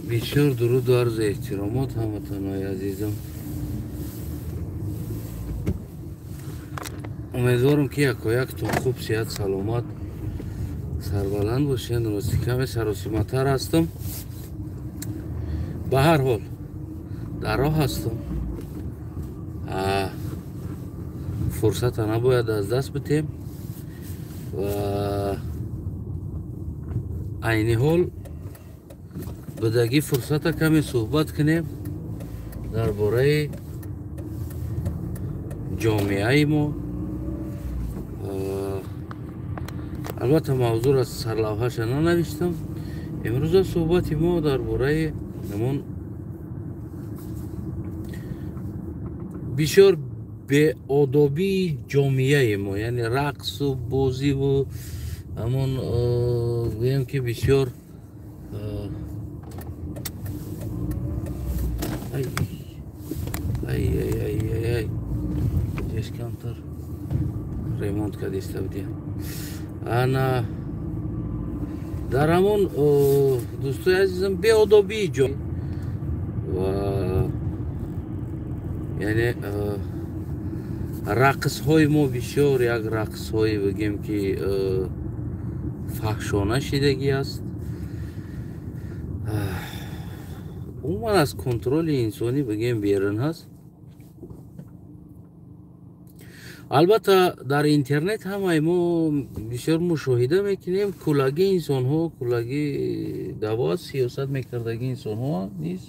Бисёр дуруду арзу эҳтиромот ҳамватанои азизам. Умедворам, ки якояктон хуб, сиҳат, саломат, сарбаланд бошед. Рости, каме саросиматар ҳастам. Ба ҳар ҳол, дар роҳ ҳастам. Фурсата набояд аз даст битем ва айни ҳол будагӣ фурсата каме суҳбат кунем дар бораи ҷомеаи мо. Албатта, мавзӯъро сарлавҳаша нанавиштам. Имрӯза суҳбати мо дар бораи ҳамон бисёр беодобии ҷомеаи мо, яъне рақсу бозиву ҳамон, гӯем ки, бисёр ай камтар ремонт кардиста будия. Ана дар ҳамон, дӯстои азизам, беодобии ҷо ва яъне рақсҳои мо бисёр як рақсҳое, бигем ки, фаҳшона шидагӣ аст, умуман аз контроли инсонӣ, бигем, берун ҳаст. Албатта, дар интернет ҳамаи мо бисёр мушоҳида мекунем, кӯлаги инсонҳо, кӯлаги даъво сиёсат мекардаги инсонҳо низ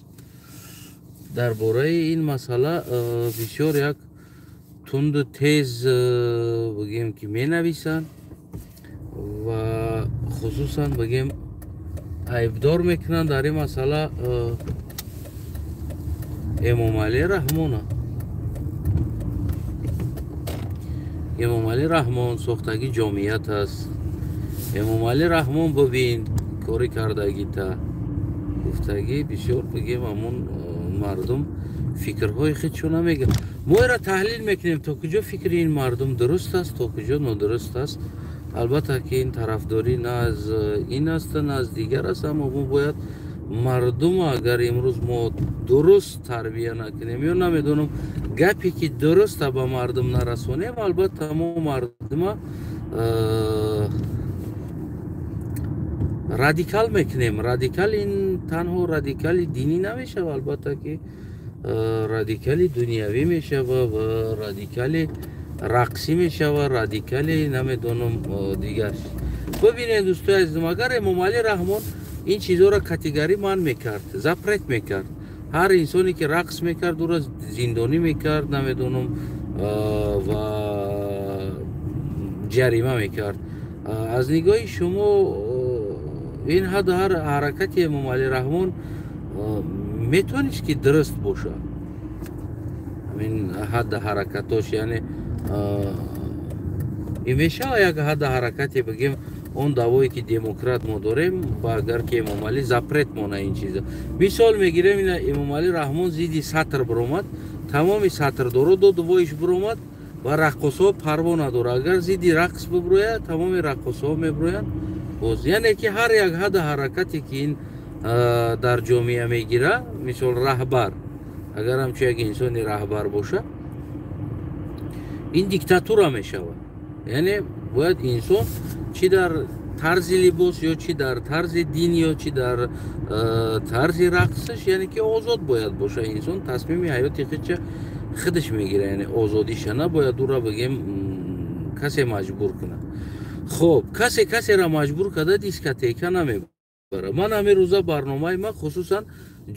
дар бораи ин масъала бисёр як тунду тез, бигем ки, менависанд ва хусусан, бигем, айбдор мекунанд дар ин масъала Эмомалӣ Раҳмона. Эмомалӣ Раҳмон сохтагӣ ҷомият аст. Эмомалӣ Раҳмон, бибин, кори кардагита гуфтагӣ. Бисёр, бигем, ҳамон мардум фикрҳои худшо намегӯяд. Мо эра таҳлил мекунем, то куҷо фикри ин мардум дуруст аст, то куҷо нодуруст аст. Албатта ки ин тарафдорӣ на аз ин аст, на аз дигар аст, аммо мо бояд мардум, агар имрӯз мо дуруст тарбия накунем ё, намедонам, гапе ки дуруста ба мардум нарасонем, албатта мо мардума радикал мекунем. Радикал ин танҳо радикали динӣ намешава, албатта ки радикали дунявӣ мешава ва радикали рақсӣ мешава, радикали, намедонам, дигар. Бибинед, дӯстои азизам, агар Эмомалӣ Раҳмон ин чизҳоро категорӣ манъ мекард, запрет мекард, ҳар инсоне ки рақс мекард, ӯро зиндонӣ мекард, намедонам, ва ҷарима мекард, аз нигоҳи шумо ин ҳадду ҳар ҳаракати Эмомалӣ Раҳмон метавонист ки дуруст бошад? Ҳамин ҳадда ҳаракатош, яъне ин мешава як ҳадда ҳаракате, бигем, он даъвое ки демократ мо дорем, ва агар ки Эмомалӣ запрет мона ин чиза? Мисол мегирем, ина Эмомалӣ Раҳмон зидди сатр биромад, тамоми сатрдоро доду воиш биромад ва раққосҳо парво надорад. Агар зидди рақс биброяд, тамоми раққосҳо мебироянд боз. Яъне ки ҳар як ҳадда ҳаракате ки ин дар ҷомеа мегира, мисол, раҳбар, агар ҳамчун як инсони раҳбар боша, ин диктатура мешавад. Яъне бояд инсон чӣ дар тарзи либос ё чӣ дар тарзи дин ё чӣ дар тарзи рақсаш, яъне ки озод бояд боша. Инсон тасмими ҳаёти худша худаш мегира, яъне озодиша набояд ӯра, бигем, касе маҷбур кунад. Хоб, касе касеро маҷбур карда дискотека намебарад. Ман ҳамин рӯза барномаи ман хусусан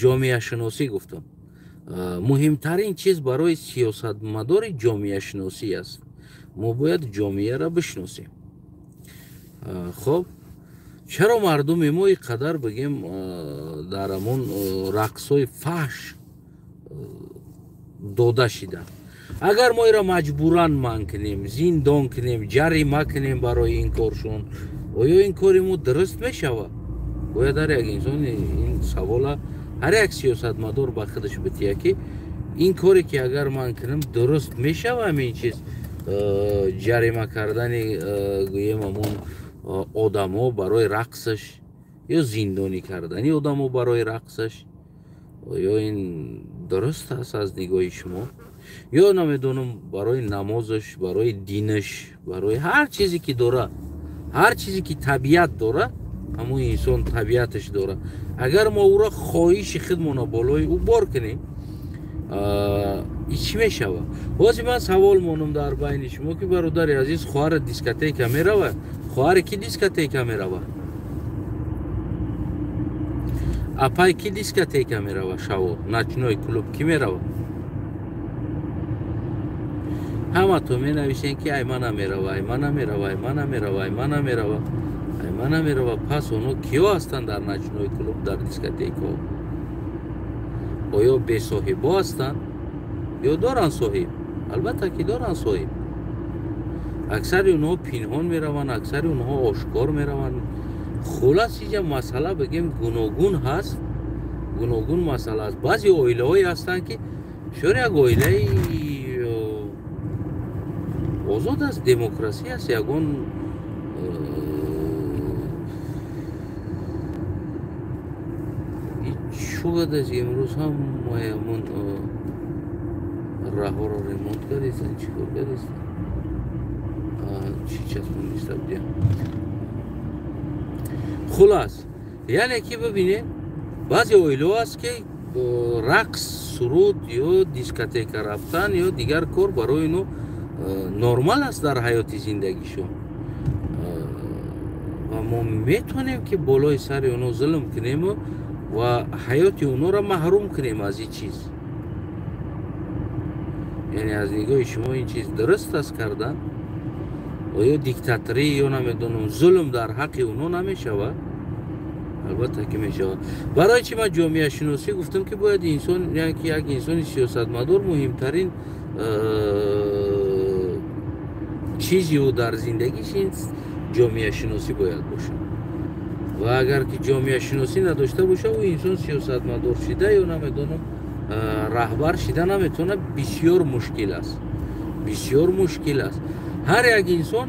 ҷомеашиносӣ гуфтам. Муҳимтарин чиз барои сиёсатмадори ҷомеашиносӣ аст. Мо бояд ҷомеаро бишносем. Хоб, чаро мардуми мо ин қадар, бигем, дар ҳамон рақсҳои фаҳш дода шиданд? Агар мо иро маҷбуран манъ кунем, зиндон кунем, ҷарима кунем барои ин коршон, оё ин кори мо дуруст мешавад? Бояд ҳар як инсон ин савола, ҳар як сиёсатмадор ба худаш бития, ки ин коре ки агар ман кунам, дуруст мешава? Ҳамин чиз, ҷарима кардани, гӯем, ҳамон одамо барои рақсаш ё зиндонӣ кардани одамо барои рақсаш, ё ин дуруст аст аз нигоҳи шумо? Ё намедонам, барои намозаш, барои динаш, барои ҳар чизе ки дора, ҳар чизе ки табиат дора, ҳамон инсон табиаташ дора. Агар мо ӯро хоҳиши худмона болои ӯ бор кунем, чӣ мешавад? Ҳозир ман савол монам дар байни шумо, ки бародари азиз, хоҳара дискотека мерава? Хоҳаре ки дискотека мерава? Апай ки дискотека мерава? Шаво ночной клуб ки мерава? Ҳамато менависен, ки ай ман намерава, ай ман намерава, ай ман намерава, ай ман намерава, ай ман намерава. Пас оно киё ҳастанд дар ночной клуб, дар дискотекаҳо? Оё бесоҳибо ҳастанд ё доранд соҳиб? Албатта ки доранд соҳиб. Аксари онҳо пинҳон мераванд, аксари онҳо ошкор мераванд. Хулас, иҷа масъала бигем гуногун ҳаст, гуногун масъала аст. Баъзе оилаҳое ҳастанд, ки бисёр як оилаи озод аст, демокрасия аст, ягон чӯ кардааст. Имрӯз ҳамаи ҳамон раҳоро ремонт кардистанд, чӣ кор кардистанд, чӣ часпониста будия. Хулас, яъне ки бибинед, баъзе оилаҳо аст, ки рақс, суруд ё дискотека рафтан ё дигар кор барои ино нормал аст дар ҳаёти зиндагишон. Ва мо метавонем, ки болои сари оно зулм кунему ва ҳаёти онҳоро маҳрум кунем аз ин чиз. Яъне аз нигоҳи шумо ин чиз дуруст аст кардан? Оё диктаторӣ ё намедонам зулм дар ҳаққи онҳо намешавад? Албатта ки мешавад. Барои чӣ ман ҷомеашиносӣ гуфтам, ки бояд инсон, яъне ки як инсони сиёсатмадор муҳимтарин чизи ӯ дар зиндагиш ин ҷомеашиносӣ бояд бошад. Ва агар ки ҷомеашиносӣ надошта бошад, ӯ инсон сиёсатмадор шида ё намедонам раҳбар шида наметавонад. Бисёр мушкил аст, бисёр мушкил аст. Ҳар як инсон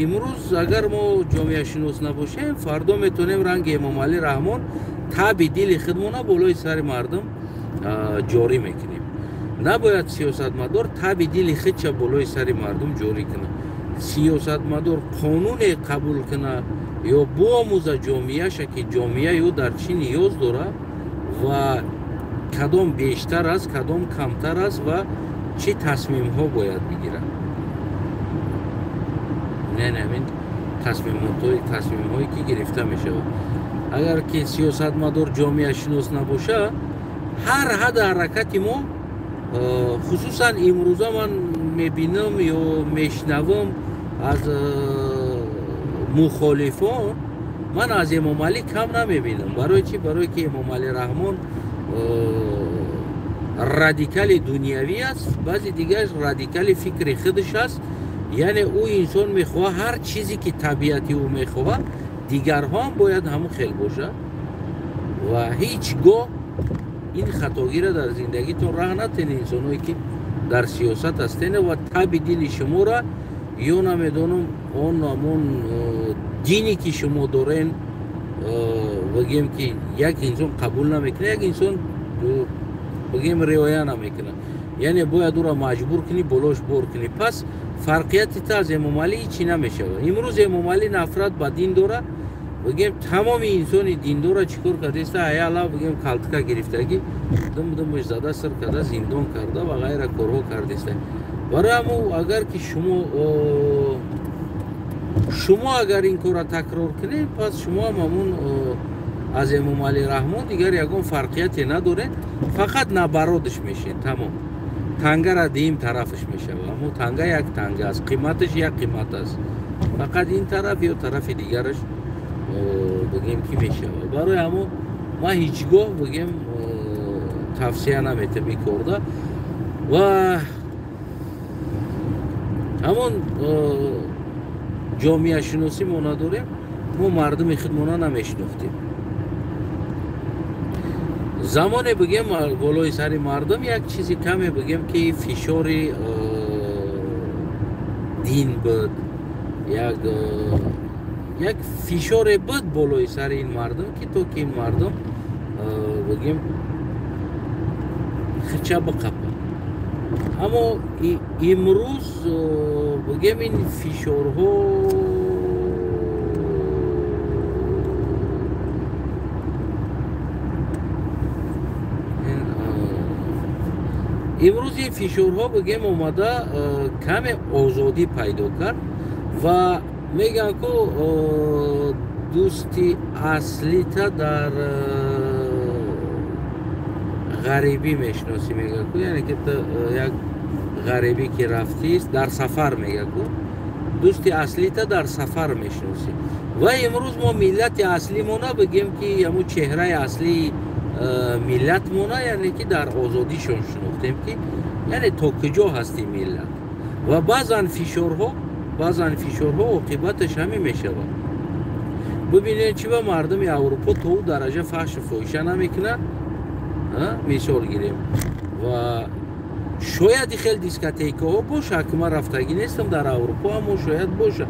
имрӯз агар мо ҷомеашинос набошем, фардо метавонем ранги Эмомалӣ Раҳмон таби дили худмона болои сари мардум ҷорӣ мекунем. Набояд сиёсатмадор таби дили худша болои сари мардум ҷорӣ кунад. Сиёсатмадор қонуне қабул кунад ё биомӯза ҷомеаша, ки ҷомеаи ӯ дар чӣ ниёз дорад ва кадом бештар аст, кадом камтар аст ва чӣ тасмимҳо бояд бигирад. Не, ҳамин тасмимҳое ки гирифта мешавад. Агар ки сиёсатмадор ҷомеашинос набошад, ҳар ҳадда ҳаракати мо, хусусан имрӯза ман мебинам ё мешнавам аз мухолифон, ман аз Эмомалӣ кам намебинам. Барои чӣ? Барое ки Эмомалӣ Раҳмон радикали дунявӣ аст, баъзе дигараш радикали фикри худаш аст. Яъне ӯ инсон мехоҳад ҳар чизе ки табиати ӯ мехоҳад, дигарҳо ҳам бояд ҳамон хел бошад. Ва ҳеҷ гоҳ ин хатогиро дар зиндагитон раҳ натенед, инсоное ки дар сиёсат ҳастен ва таби дили шуморо ё намедонам он ҳамон дине ки шумо дорен, бигем ки як инсон қабул намекунад, як инсон бигем риоя намекунад. Яъне бояд ӯро маҷбур кунӣ, болош бор кунӣ. Пас фарқияти та аз Эмомалӣ ҳечи намешавад. Имрӯз Эмомалӣ нафрат ба дин дорад, бигем тамоми инсони диндора чӣ кор кардааст? Аяла бигем калтика гирифтагӣ, дум-думаш зада, сир карда, зиндон карда ва ғайра корҳо кардааст. Барои ҳамо агар ки шумо агар ин корро такрор кунед, пас шумо ҳам ҳамон аз Эмомалӣ Раҳмон дигар ягон фарқияте надоред, фақат набародаш мешед, тамом. Тангара дуюм тарафаш мешавад, аммо танга як танга аст, қиматаш як қимат аст. Фақат ин тараф ё тарафи дигараш бигем ки мешавад. Барои ҳамо ман ҳеҷ гоҳ бигем тавсия наметам ин корда. Ва ҳамон ҷомеашиносӣ мо надорем, мо мардуми худмона намешинохтем. Замоне бигем болои сари мардум як чизи каме бигем ки фишори дин буд, як Як фишоре буд болои сари ин мардум, ки то ки ин мардум бигем хича биқапад. Аммо имрӯз бигем ин фишорҳо бигем омада каме озодӣ пайдо кард ва мегӯянд ку дӯсти аслита дар ғарибӣ мешиносӣ, мегӯяд ку, яъне ки ту як ғарибӣ ки рафтист дар сафар, мегӯяд ку дӯсти аслита дар сафар мешиносӣ. Ва имрӯз мо миллати аслимона бигем ки ҳамун чеҳраи аслии миллатмона, яъне ки дар озодишон шинохтем, ки яъне то куҷо ҳасти миллат. Ва баъзан фишорҳо оқибаташ ҳамин мешавад. Бибинед, чӣ ба мардуми Аврупо то ӯ дараҷа фаҳшу фоҳиша намекунад, мисол гирем. Ва шояд хел дискотекаҳо боша, ки ман рафтагӣ нестам дар Аврупо, аммо шояд боша.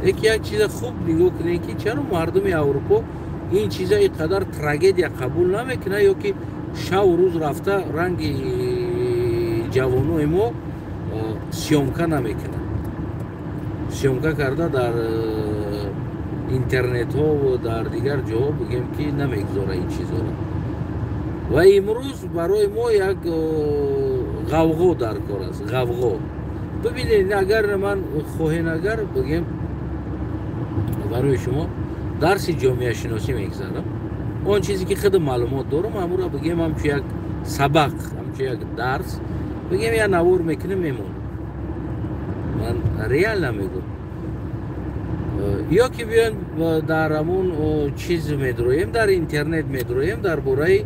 Лекин як чиза хуб нигоҳ кунед, ки чаро мардуми Аврупо ин чиза ин қадар трагедия қабул намекунад, ё ки шаву рӯз рафта ранги ҷавонои мо съёмка намекунад. Съёмка карда дар интернетҳо ва дар дигар ҷоҳо бигем ки намегузора ин чизҳоро. Ва имрӯз барои мо як ғавғо дар кор аст, ғавғо. Бибинед, агар ман хоҳен, агар бигем барои шумо дарси ҷомеашиносӣ мегузарам, он чизе ки худ маълумот дорам, ҳамуро бигем ҳамчун як сабақ, ҳамчун як дарс бигем, як навор мекунем, мемонам. Ман реально мегӯм. Ё ки биёем дар ҳамун чиз медроем, дар интернет медроем, дар бораи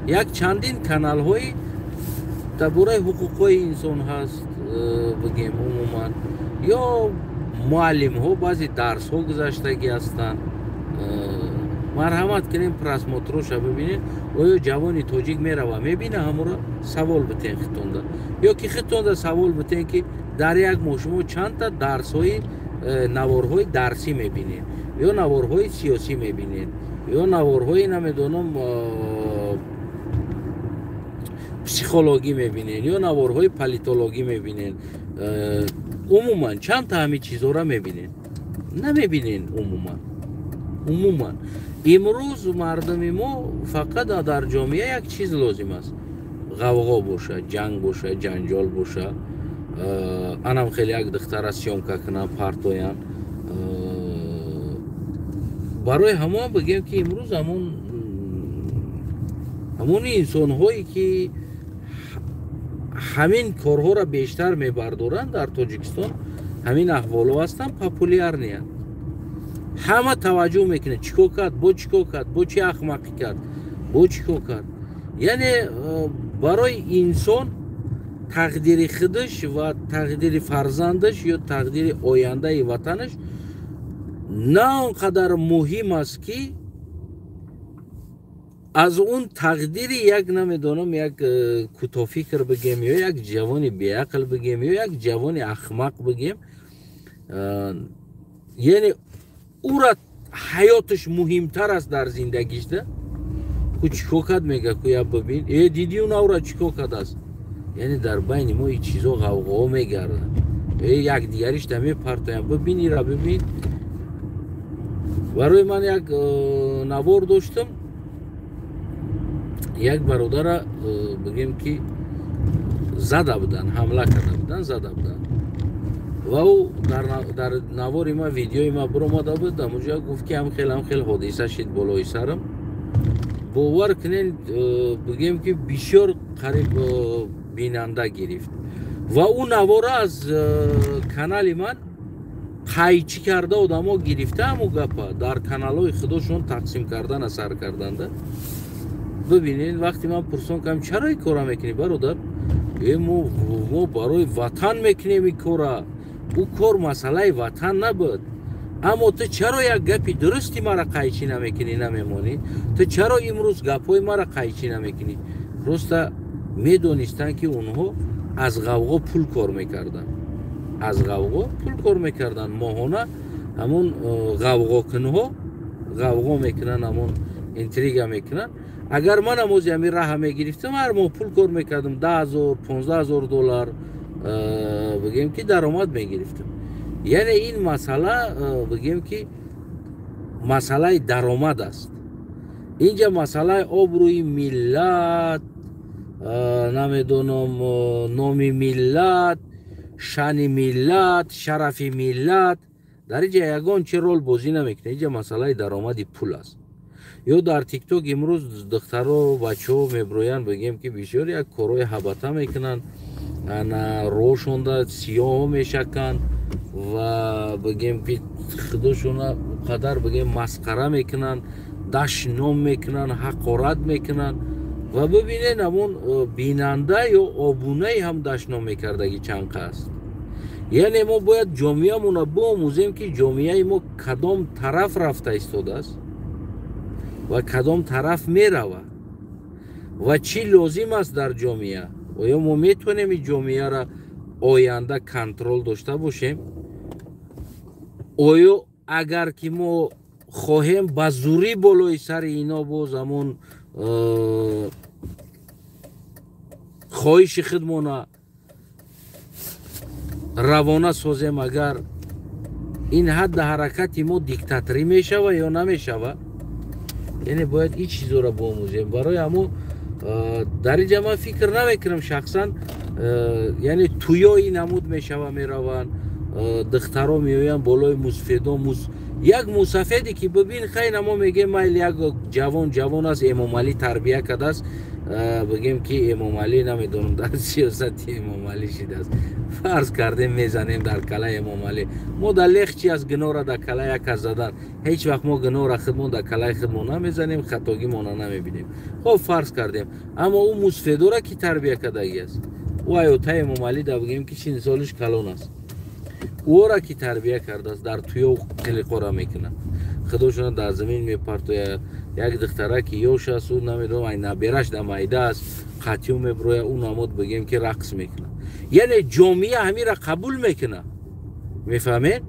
як чандин каналҳои дар бораи ҳуқуқҳои инсон ҳаст, бигем умуман, ё муаллимҳо баъзе дарсҳо гузаштагӣ ҳастанд. Марҳамат кунем, просмотроша бибинед, оё ҷавони тоҷик мерава мебина ҳамуро? Савол битен хитонда, ё ки хитонда савол битен, ки дар як моҳ шумо чандта дарсҳои наворҳои дарсӣ мебинед, ё наворҳои сиёсӣ мебинед, ё наворҳои намедонам психологӣ мебинед, ё наворҳои политологӣ мебинед. Умуман чандта ҳамин чизҳоро мебинед? Намебинед умуман. Умуман имрӯз мардуми мо фақат дар ҷомеа як чиз лозим аст: ғавғо боша, ҷанг боша, ҷанҷол боша, анам хеле як духтара съёмка кунанд, партоянд. Барои ҳамон бигем ки имрӯз ҳамон инсонҳое ки ҳамин корҳоро бештар мебардоранд дар Тоҷикистон, ҳамин аҳволҳо ҳастанд, популярниянд. Ҳама таваҷҷӯҳ мекунад, чӣ кор кард, бо чӣ кор кард, бо чӣ ахмақӣ кард, бо чӣ кор кард. Яъне барои инсон тақдири худаш ва тақдири фарзандаш ё тақдири ояндаи ватанаш на он қадар муҳим аст, ки аз он тақдири як намедонам як кӯтоҳфикр бигем, ё як ҷавони беақл бигем, ё як ҷавони ахмақ бигем, яъне ура ҳаёташ муҳимтар аст дар зиндагишда. Ку чӣ кор кард, мега ку я бибин, э диди уна ура чӣ кор кардааст. Яъне дар байни мо ин чизо ғавғоҳо мегарданд, э якдигаришда мепартоянд, бибин ира бибин. Барои ман як навор доштам, як бародара бигем ки зада буданд, ҳамла карда буданд, зада буданд. Ва ӯ дар навори ма, видеои ма биромада буд, ҳамунҷо гуфт ки ҳам хел ҳодиса шид болои сарам. Бовар кунед, бигем ки бисёр қариб бинанда гирифт. Ва ӯ навора аз канали ман қайчӣ карда одамо гирифта, ҳамун гапа дар каналҳои худошон тақсим кардана сар карданда. Бибинед, вақте ман пурсон кардам, чаро ин кора мекунӣ, бародар? Э мо барои ватан мекунем ин кора. Ӯ кор масъалаи ватан набуд. Аммо ту чаро як гапи дурусти мара қайчӣ намекунӣ, намемонӣ? Ту чаро имрӯз гапҳои мара қайчӣ намекунӣ? Просто медонистанд, ки онҳо аз ғавғо пул кор мекарданд, аз ғавғо пул кор мекарданд. Моҳона Ҳамон ғавғокунҳо ғавғо мекунанд, ҳамон интрига мекунанд. Агар ман ҳамози ҳамин раҳа мегирифтам, ҳар моҳ пул кор мекардам, 10 000, 15 000 доллар, бигем ки, даромад мегирифтам. Яъне ин масъала, бигем ки, масъалаи даромад аст. Инҷа масъалаи обрӯи миллат, намедонам, номи миллат, шани миллат, шарафи миллат дар инҷа ягон чи рол бозӣ намекунад. Инҷа масъалаи даромади пул аст. Ё дар ТикТок имрӯз духтаро, бачаҳо меброянд, бигем ки, бисёр як корҳои ҳабата мекунанд, ана рошонда сиёҳо мешаканд ва, бигем ки, худошона қадар, бигем, масқара мекунанд, дашном мекунанд, ҳақорат мекунанд. Ва бибинед, ҳамон бинанда ё обунаи ҳам дашном мекардагӣ чанд аст. Яъне мо бояд ҷомеамонро биомӯзем, ки ҷомеаи мо кадом тараф рафта истодааст ва кадом тараф меравад ва чӣ лозим аст дар ҷомеа. Оё мо метавонем ин ҷомеаро оянда контрол дошта бошем? Оё агар ки мо хоҳем, ба зурӣ болои сари ино боз ҳамон хоҳиши худмона равона созем, агар ин ҳадда ҳаракати мо диктаторӣ мешава ё намешава? Яъне бояд ин чизоро биомӯзем. Барои ҳамо дар инҷа ман фикр намекунам шахсан, яъне туёи намуд мешава, мераванд, духтаро меоянд болои мусфедо. Як мусафеде ки бибин, хайна, мо мегем, майли, як ҷавон, ҷавон аст, Эмомалӣ тарбия кардааст, бигем ки Эмомалӣ, намедонам, дар сиёсати Эмомалӣ шидааст, фарз кардем, мезанем дар кала Эмомалӣ. Мо дар легче аст гуноҳра дар кала як кас задан. Ҳеҷ вақт мо гуноҳра худмон дар калаи худмон намезанем, хатогимона намебинем. Хоб, фарз кардем, аммо ӯ мусфедора ки тарбия кардагӣ аст, ӯ аётаи Эмомалӣ да, бигем ки, синни солиш калон аст, ӯро ки тарбия кардааст, дар туё қилиқора мекунад, худошона дар замин мепартояд. Як духтара ки ёш аст, ӯ, намедонам, ай набераш да майда аст, қатиё меброя, ӯ намод, бигем ки, рақс мекунад. Яъне ҷомеа ҳамира қабул мекунад, мефаҳмед?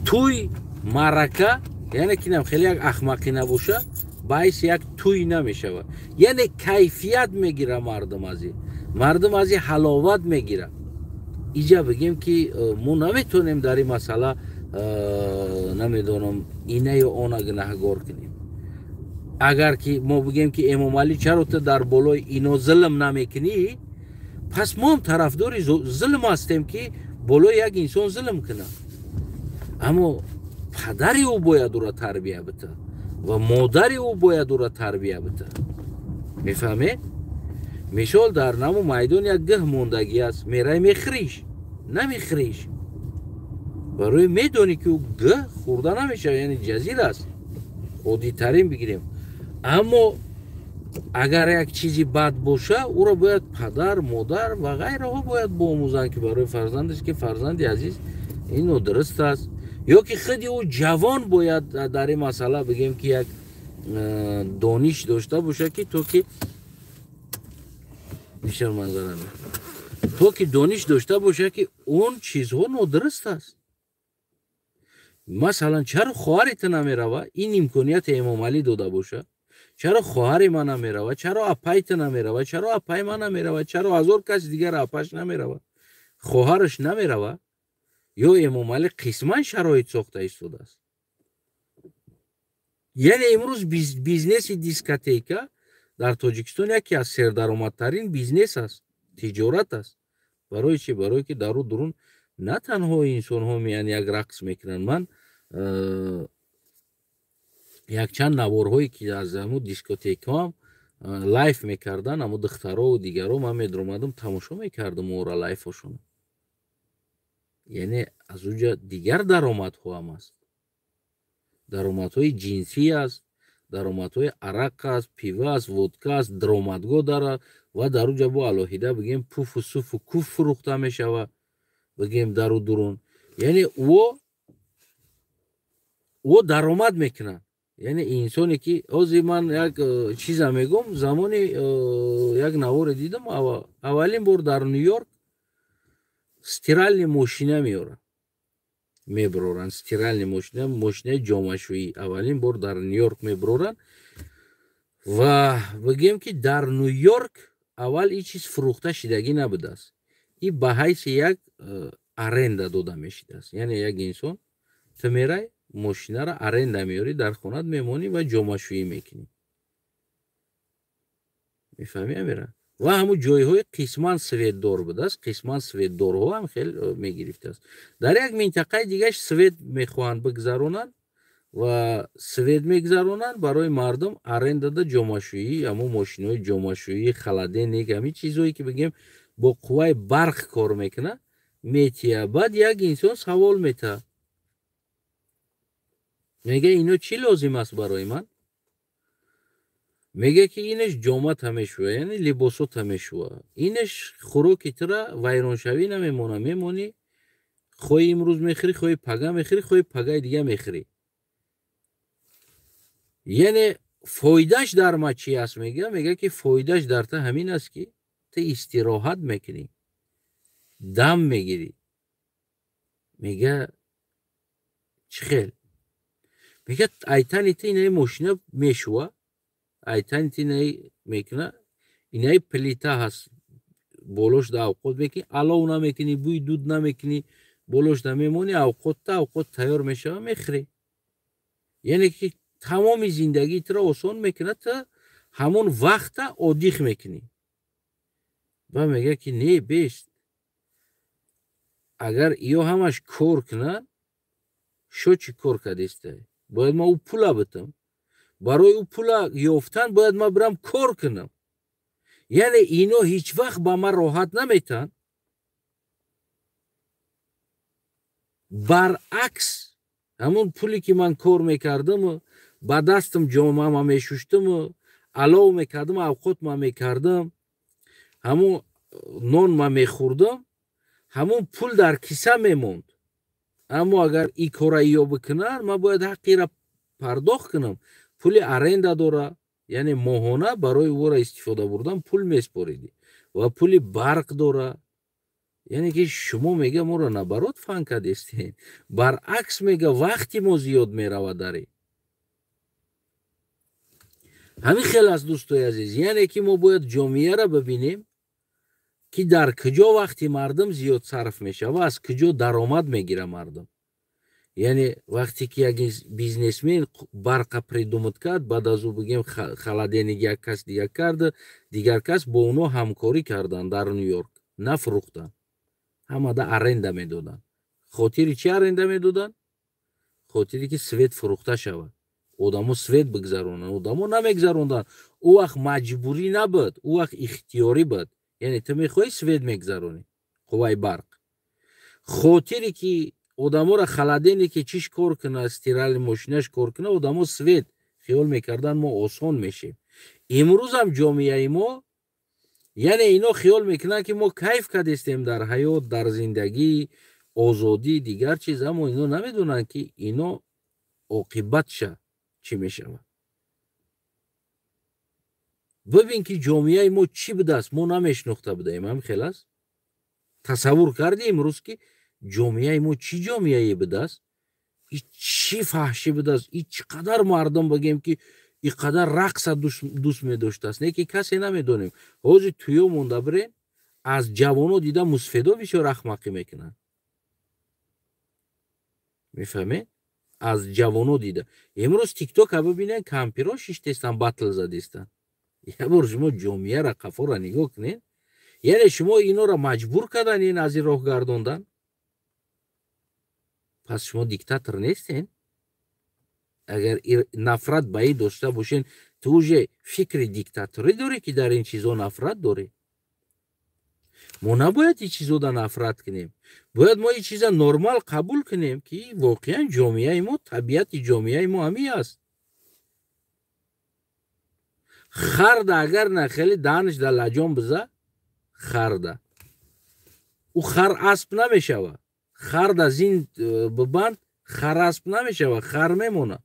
Туй, маърака, яъне ки нам хеле як ахмақӣ набоша, баъиси як туй намешавад. Яъне кайфият мегира мардум аз и мардум аз и ҳаловат мегирад. Иҷа, бигем ки, мо наметавонем дар ин масъала, намедонам, ина ё она гунаҳгор кунем. Агар ки мо бигем ки Эмомалӣ, чаро ту дар болои ино зулм намекунӣ, пас мо ҳам тарафдори зулм ҳастем, ки болои як инсон зулм кунад. Аммо падари ӯ бояд ӯро тарбия бита ва модари ӯ бояд ӯро тарбия бита, мефаҳмед? Мисол, дар наму майдон як гӯҳ мондагӣ аст, мерай, мехӯриш, намехӯриш, барои медонӣ, ки ӯ гӯҳ хӯрда намешавад, яъне ҷазир аст, оддитарин бигирем. Аммо агар як чизи бад боша, ӯро бояд падар, модар ва ғайраҳо бояд боомӯзанд, ки барои фарзандаш, ки фарзанди азиз, ин нодуруст аст. Ё ки худи ӯ ҷавон бояд дар ин масъала, бигем ки, як дониш дошта бошад, ки то ки бисёр манзара, то ки дониш дошта бошад, ки он чизҳо нодуруст аст. Масалан, чаро хоҳари ту намерава? Ин имконияти Эмомалӣ дода бошад, чаро хоҳари ман намерава? Чаро апаи ту намерава? Чаро апаи ман намерава? Чаро ҳазор каси дигар апаш намерава, хоҳараш намерава? Ё Эмомалӣ қисман шароит сохта истодааст. Яъне имрӯз бизнеси дискотека дар Тоҷикистон яке аз сердаромадтарин бизнес аст, тиҷорат аст. Барои чи? Барое ки дару дурун на танҳо инсонҳо меян, як рақс мекунанд. Ман якчанд наворҳое ки аз ҳамун дискотекаам лайв мекардан, ҳамун духтарову дигаро, ман медромадам, тамошо мекардам ора лайфошона. Яъне аз уҷа дигар даромадҳо ҳам аст, даромадҳои ҷинсӣ аст, даромадҳои арақ аст, пива аст, водка аст, даромадгоҳ дара ва дар уҷа бо алоҳида, бигем, пуфу суфу куф фурӯхта мешавад, бигем, дару дурун. Яъне ӯ даромад мекунад. Яъне инсоне ки ҳозир ман як чиза мегӯм, замони як наворе дидам, аввалин бор дар Ню Йорк стиральный мошина меорад. Меброранд стиральный мошина, мошинаи ҷомашӯӣ аввалин бор дар Нью-Йорк меброранд. Ва бигем, ки дар Нью-Йорк аввал ин чиз фурӯхта шидагӣ набудааст, и ба ҳайси як аренда дода мешидааст. Яъне як инсон, ту мерай, мошинаро аренда меёрӣ, дар хонат мемонӣ ва ҷомашӯӣ мекунӣ. Мефаҳмӣ, амира? Ва ҳамун ҷойҳои қисман светдор будааст, қисман светдорҳо ҳам хел мегирифтааст. Дар як минтақаи дигаш свет мехоҳанд бигзаронанд ва свет мегзаронанд барои мардум, арендада ҷомашӯӣ, ҳамун мошинои ҷомашӯӣ, холодильник, ҳамин чизҳое, ки бигем, бо қувваи барқ кор мекунад, метия. Баъд як инсон савол метаҳад, мега: «Ино чӣ лозим аст барои ман?» Мега, ки инаш ҷомата мешӯя, яъне либосота мешӯя, инаш хӯроки тура вайроншавӣ намемона, мемонӣ, хоҳи имрӯз мехӯрӣ, хоҳи пага мехӯрӣ, хоҳи пагаи дига мехӯрӣ. Яъне фоидаш дар ма чи аст? Мега, ки фоидаш дар та ҳамин аст, ки ту истироҳат мекунӣ, дам мегирӣ. Мега: «Чӣ хел?» Мега: «Айтани ту инаи мошина мешӯва, айтани ту инаи мекуна, инаи плита ҳаст, болош да авқот мекунӣ, алов намекунӣ, бӯи дуд намекунӣ, болош да мемонӣ авқотта, авқот тайёр мешава, мехӯрӣ». Яъне ки тамоми зиндагии туро осон мекунад, ту ҳамон вақта отдых мекунӣ. Ба мега, ки не, бест, агар иё ҳамаш кор кунад, шо чӣ кор кардестай? Бояд ман ӯ пула битам, барои ӯ пула ёфтан бояд ман бирам кор кунам. Яъне ино ҳеҷ вақт ба ман роҳат наметаҳанд. Баръакс, ҳамон пуле, ки ман кор мекардаму ба дастам ҷомама мешуштаму алов мекардам, авқот ма мекардам, ҳамон нон ма мехӯрдам, ҳамон пул дар киса мемонд. Аммо агар и кора иё бикунанд, ман бояд ҳаққиро пардохт кунам. Пули аренда дора, яъне моҳона барои ӯро истифода бурдан пул меспоридӣ, ва пули барқ дора. Яъне ки шумо, мега, моро наоборот фан кардестед, баръакс, мега, вақти мо зиёд меравад. Дари ҳамин хел аст, дӯстои азиз. Яъне ки мо бояд ҷомеаро бибинем, ки дар куҷо вақти мардум зиёд сарф мешава, аз куҷо даромад мегира мардум. Яъне вақте ки як бизнесмен барқа придумать кард, баъд аз ӯ, бигем, холодильник як кас дигар карда, дигар кас бо оно ҳамкорӣ карданд. Дар Нью-Йорк нафурӯхтанд, ҳамада аренда медоданд. Хотири чӣ аренда медоданд? Хотире ки свет фурӯхта шавад, одамо свет бигзаронанд. Одамо намегзаронданд. Ӯ вақт маҷбурӣ набуд, ӯ вақт ихтиёрӣ буд. Яъне ту мехоҳӣ, свет мегзаронӣ, қувваи барқ. Хотире ки одаморо холодильники чиш кор кунад, стиральный мошинаш кор кунад, одамо свет хиёл мекарданд, мо осон мешем. Имрӯзам ҷомеаи мо, яъне ино хиёл мекунанд, ки мо кайф кардестем дар ҳаёт, дар зиндагӣ, озодӣ, дигар чиз. Аммо ино намедонанд, ки ино оқибатша чӣ мешавад. Бибин, ки ҷомеаи мо чӣ будааст, мо намешинохта будаем. Ҳам хел аст. Тасаввур карди имрӯз, ки ҷомеаи мо чӣ ҷомеае будааст, и чӣ фаҳшӣ будааст, и чӣ қадар мардум, бигем, ки и қадар рақса дӯст медоштааст, не ки касе намедонем. Ҳозир туё монда бирен, аз ҷавоно дида мусфедо бисёр ахмақӣ мекунанд. Мефаҳмед? Аз ҷавоно дида. Имрӯз тиктока бибинен, кампиро шиштестан, батл задестан. Як бор шумо ҷомеаро, қафоро нигоҳ кунед. Яъне шумо инора маҷбур кардан, ин аз ин роҳ гардондан. Пас шумо диктатор нестен. Агар нафрат ба ин дошта бошен, ту уже фикри диктаторӣ дорӣ, ки дар ин чизо нафрат дорӣ. Мо набояд ин чизода нафрат кунем, бояд мо ин чиза нормал қабул кунем, ки воқеан ҷомеаи мо, табиати ҷомеаи мо ҳамин аст. Харда агар нахеле даҳанаш дар лаҷон биза, харда, ӯ хар асп намешава. Харда зин бибанд, хар асп намешава, хар мемонад.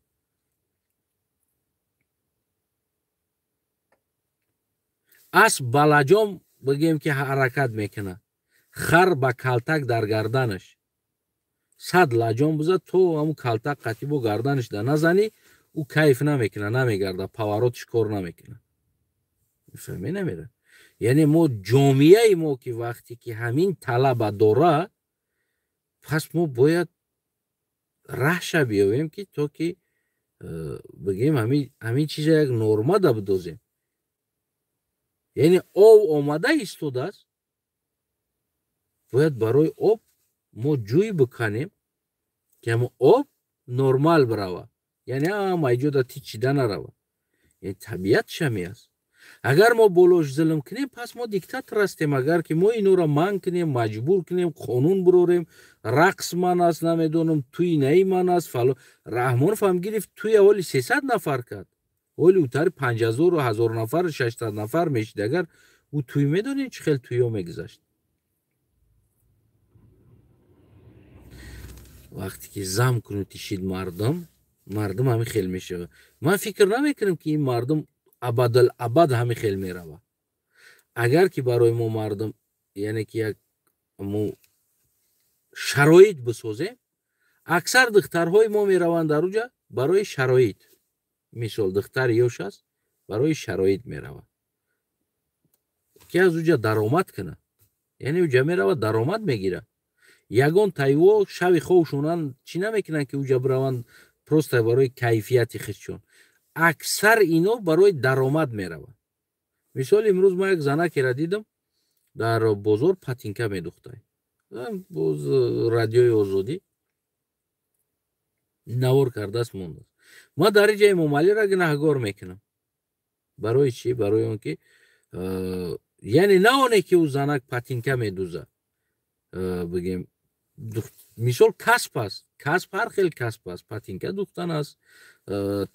Асп ба лаҷом, бигем, ки ҳаракат мекунад, хар ба калтак дар гарданаш. 100 лаҷон бизад, то ҳамун калтак қатъи бо гарданаш да назанӣ, ӯ кайф намекуна, намегарда, поворотш кор намекуна. Мефаҳмӣ намера? Яъне мо ҷомеаи мо ки вақте ки ҳамин талаба дора, пас мо бояд раҳша биёвем ки то ки бигем ҳамин чиза як норма да бидозем. Яъне об омада истодааст, бояд барои об мо ҷӯй биканем ки ҳамон об нормал бирава, яъне ҳама иҷода тичида нарава. Яъне табиат шами аст. Агар мо болош зулм кунем, пас мо диктатор ҳастем. Агар ки мо инора манъ кунем, маҷбур кунем, қонун бирорем, рақс ман аст, намедонам, туи наи ман аст, фало. Раҳмонов ҳам гирифт туи аввали 300 нафар кард, оли утари 5000 1000 нафар, 600 нафар мешид. Агар ӯ туй медонед чӣ хел туё мегузашт. Вақте ки зам кунед тишид мардум, мардум ҳамин хел мешавад. Ман фикр намекунам ки ин мардум абадал абад ҳамин хел меравад. Агар ки барои мо мардум, яъне ки як мо шароит бисозем, аксар духтарҳои мо мераванд дар уҷа барои шароит. Мисол духтари ёш аст, барои шароит меравад ки аз уҷа даромад кунад. Яъне уҷа меравад, даромад мегирад. Ягон тайво шави ховшонан чӣ намекунанд ки уҷа бираванд просто барои кайфияти худшон. Аксар ино барои даромад мераванд. Мисол имрӯз ман як занакеро дидам дар бозор патинка медухтай. Боз радиои Озодӣ навор кардааст, мондааст. Ман дар инҷа Эмомалиро гунаҳгор мекунам. Барои чӣ? Барои он ки яъне на оне ки ӯ занак патинка медузад, бигем мисол касб аст. Касб ҳар хел касб аст. Патинка духтан аст,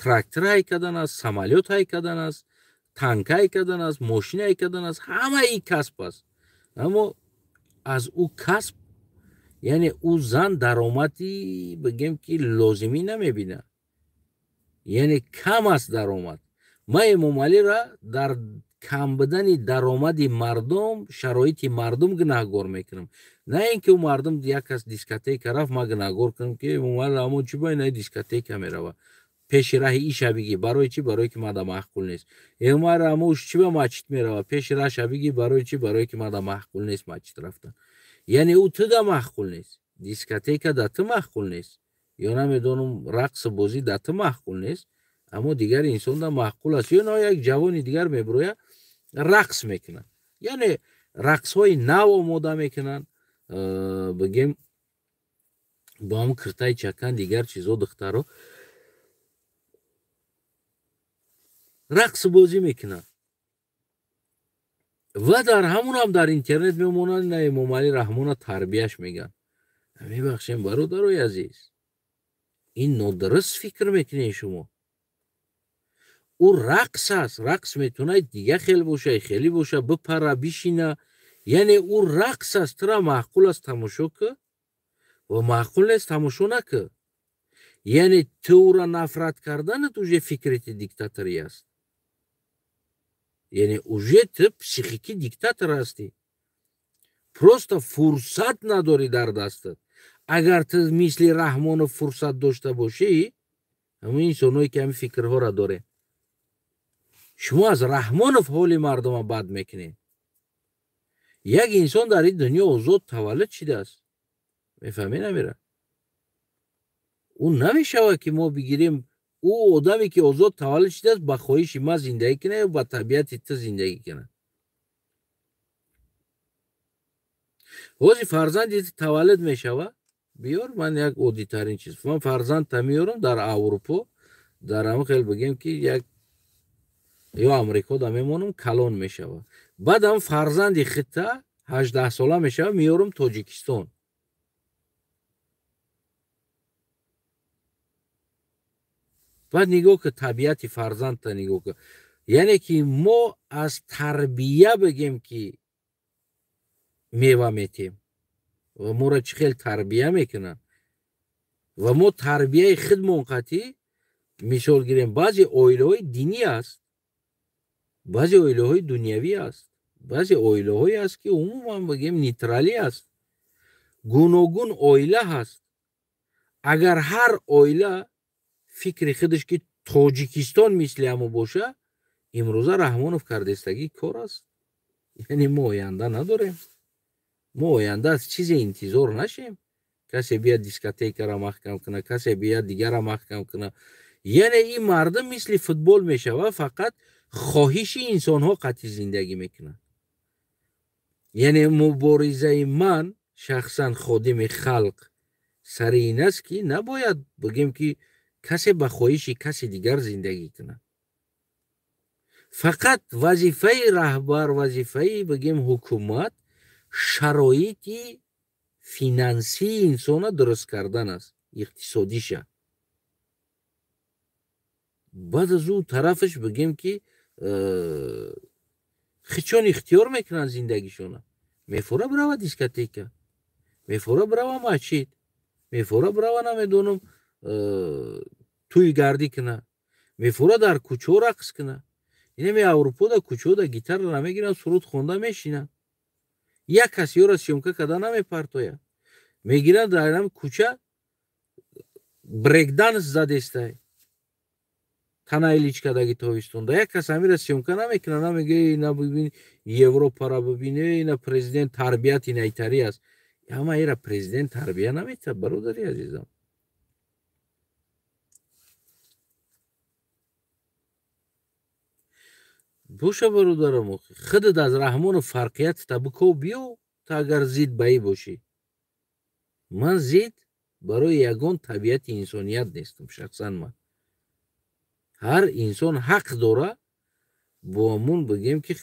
трактор ҳай кардан аст, самолёт ҳай кардан аст, танк ҳай кардан аст, мошин ҳай кардан аст, ҳамаи касб аст. Аммо аз ӯ касб, яъне ӯ зан даромади бигем ки лозимӣ намебинад, яъне кам аст даромад. Ман Эмомалиро дар кам будани даромади мардум, шароити мардум гунаҳгор мекунам. На ин ки ӯ мардум як кас дискотека рафт, ман гунаҳгор кунам ки Эмомалӣ Раҳмон чӣ ба ина дискотека меравад, пеши раҳи иша бигӣ. Барои чӣ? Барои ки мада маъқул нест. Эмомалӣ Раҳмон чӣ ба масҷид меравад, пеши раҳша бигӣ. Барои чӣ? Барои ки мада маъқул нест масҷид рафтан. Яъне ӯ туда маъқул нест, дискотека да ту маъқул нест, ё намедонам рақсу бозӣ да ту маъқул нест, аммо дигар инсон да маъқул аст. Ё як ҷавони дигар мебирояд, рақс мекунад. Яъне рақсҳои нав омода мекунанд, бигем бо ҳамн киртаи чакан дигар чизо духтаро рақсу бозӣ мекунанд ва дар ҳамунам дар интернет мемонанд, на Эмомалӣ Раҳмона тарбияш мегӯянд. Мебахшем бародарои азиз, ин нодуруст фикр мекунед шумо. Ӯ рақс аст, рақс метавонад дига хел боша, хеле боша, бипара, бишина. Яъне ӯ рақс аст, тура маъқул аст тамошо кӣ ва маъқул нест тамошо накӣ. Яъне ту ӯра нафрат карданат уже фикрити диктаторӣ аст. Яъне уже ту психики диктатор ҳастӣ. Просто фурсат надорӣ дар дастат. Агар ту мисли Раҳмонов фурсат дошта бошӣ, ҳамин инсонҳое ки ҳамин фикрҳоро доред, шумо аз Раҳмонов ҳоли мардума бад мекунед. Як инсон дар ин дунё озод таваллуд шидааст. Мефаҳмед намера? Ӯ намешавад ки мо бигирем ӯ одаме ки озод таваллуд шидааст ба хоҳиши ман зиндагӣ кунад ё ба табиати ту зиндагӣ кунад. Ҳозир фарзанди ту таваллуд мешавад, биёр ман як оддитарин чиз. Ман фарзандта меёрам дар Аврупо, дар ҳамин хел бигем ки як ё Амрико да мемонам, калон мешавад. Баъдам фарзанди хита 18 сола мешавад, меёрам Тоҷикистон. Баъд нигоҳ ки табиати фарзандта нигоҳ ки. Яъне ки мо аз тарбия бигем ки мева метем ва моро чӣ хел тарбия мекунанд ва мо тарбияи худмон қатъӣ мисол гирем, баъзе оилаҳои динӣ аст, баъзе оилаҳои дунявӣ аст, баъзе оилаҳое аст ки умуман бигем нейтралӣ аст, гуногун оила ҳаст. Агар ҳар оила фикри худаш ки Тоҷикистон мисли ҳамо боша, имрӯза Раҳмонов кардестагӣ кор аст. Яъне мо оянда надорем. Мо оянда аз чизе интизор нашем. Касе биёд дискотекара маҳкам куна, касе биёд дигара маҳкам куна. Яъне ин мардум мисли футбол мешава, фақат хоҳиши инсонҳо қатъи зиндагӣ мекунанд. Яъне муборизаи ман шахсан ходими халқ сари ин аст, ки набояд бигем, ки касе ба хоҳиши каси дигар зиндагӣ кунад. Фақат вазифаи раҳбар, вазифаи бигем ҳукумат шароити финансии инсона дуруст кардан аст, иқтисодиша. Баъд аз ӯ тарафаш бигем, ки хичон ихтиёр мекунанд зиндагишона. Мефора бирава дискотека, мефора бирава масҷид, мефора бирава намедонам тӯй гардӣ куна, мефора дар кӯчо рақс куна. Инами Аврупода кӯчода гитара намегиранд, суруд хонда мешинанд. Як кас ёра съёмка карда намепартояд. Мегиранд дар ҳами кӯча брейкданс задестай. Танаи личкадаги тобистонда. Як кас ҳамира съёмка намекунад, намега ина бибин Европара бибин, ина президент тарбияти найтарӣ аст. Ама ира президент тарбия наметиҳад, бародари азизам. Боша бародарам, худат аз Раҳмонов фарқиятта биков биё, та агар зид ба ӣ бошӣ. Ман зид барои ягон табиати инсоният нестам, шахсан ман. Ҳар инсон ҳақ дора бо ҳамун бигем, ки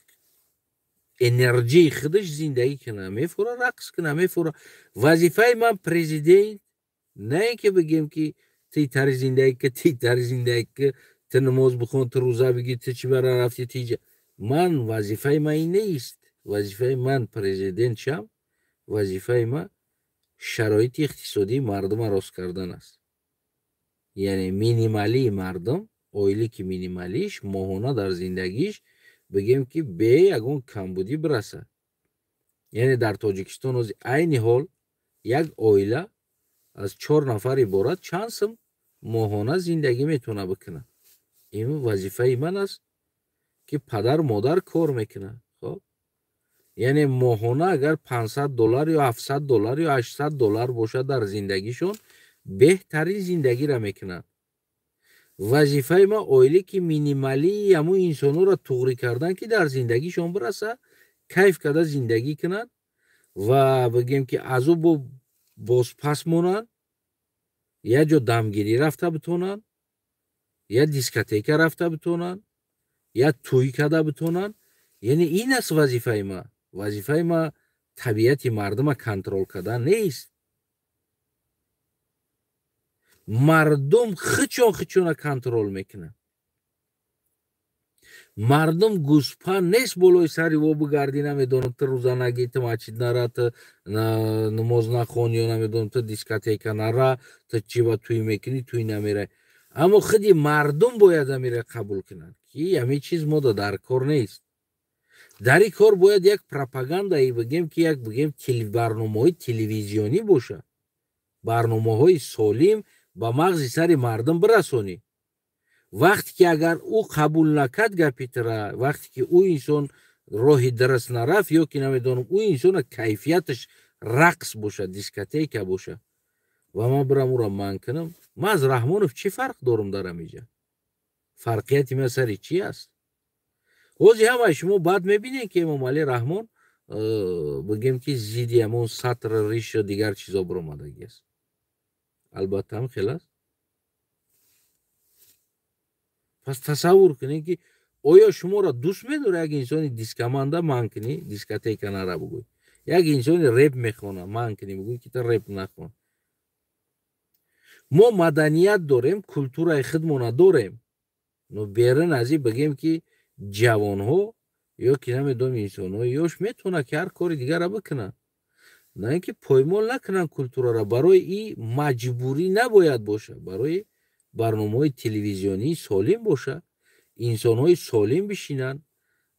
энерҷии худаш зиндагӣ куна, мефура рақс куна, мефура. Вазифаи ман президент на ин ки бигем, ки ти тари зиндагӣ ки, ти тари зиндагӣ ки, ту намоз бихон, ту рӯза бигир, ту чӣ бара рафтӣ, ти ман вазифаи ман ин нест. Вазифаи ман президент шам, вазифаи ман шароити иқтисодии мардума рост кардан аст. Яъне минималии мардум, ойлики минималиш моҳона дар зиндагиш бигем, ки бе ягон камбудӣ бирасад. Яъне дар Тоҷикистон ҳозир айни ҳол як оила аз 4 нафар иборат чанд сум моҳона зиндагӣ метавона бикунад. Ин вазифаи ман аст, ки падар модар кор мекунад. Хоб, яъне моҳона агар $500 ё $700 ё $800 бошад дар зиндагишон, беҳтарин зиндагиро мекунанд. Вазифаи ман ойлики минималии ҳамун инсонҳоро туғрӣ кардан, ки дар зиндагишон бираса, кайф карда зиндагӣ кунанд ва бигем, ки аз ӯ бозпас монанд, як ҷо дамгирӣ рафта битонанд, як дискотека рафта битонанд, як тӯй карда битонанд. Яъне ин аст вазифаи ман. Вазифаи ман табиати мардума контрол кардан нест. Мардум хичон хичона контрол мекунад. Мардум гӯспанд нест болои сари во бигардӣ, намедонам ту рӯза нагӣ, ту масҷид нара, ту намоз нахон, ё намедонам ту дискотека нара, ту чӣ ба тӯй мекунӣ, тӯй намерай. Аммо худи мардум бояд амира қабул кунанд, ки ҳамин чиз мода дар кор нест. Дар ин кор бояд як пропагандае бигем, ки як бигем барномаҳои телевизионӣ бошад, барномаҳои солим ба мағзи сари мардум бирасонӣ. Вақте ки агар ӯ қабул накард гапи тура, вақте ки ӯ инсон роҳи дуруст нарафт, ё ки намедонам ӯ инсона кайфияташ рақс бошад, дискотека бошад, ва ман бирам ӯро манъ кунам, ман аз Раҳмонов чӣ фарқ дорам дар ҳамиҷа? Фарқияти ман сари чӣ аст? Ҳозир ҳамаи шумо баъд мебинед, ки Эмомалӣ Раҳмон бигем, ки зидди ҳамон сатр, ришу дигар чизо биромадагӣ аст. Албатта ҳам хел аст. Пас тасаввур кунед, ки оё шуморо дӯст медорад як инсони дискоманда манъ кунӣ, дискотека нара бигӯй, як инсони реп мехона манъ кунӣ, бигӯй, ки ту реп нахон. Мо маданият дорем, культураи худмона дорем, но берун аз ин бигем, ки ҷавонҳо ё ки намедонам инсонҳои ёш метавонад, ки ҳар кори дигарро бикунанд, на ин ки поймол накунанд культураро. Барои ин маҷбурӣ набояд бошад, барои барномаҳои телевизионии солим бошад, инсонҳои солим бишинанд,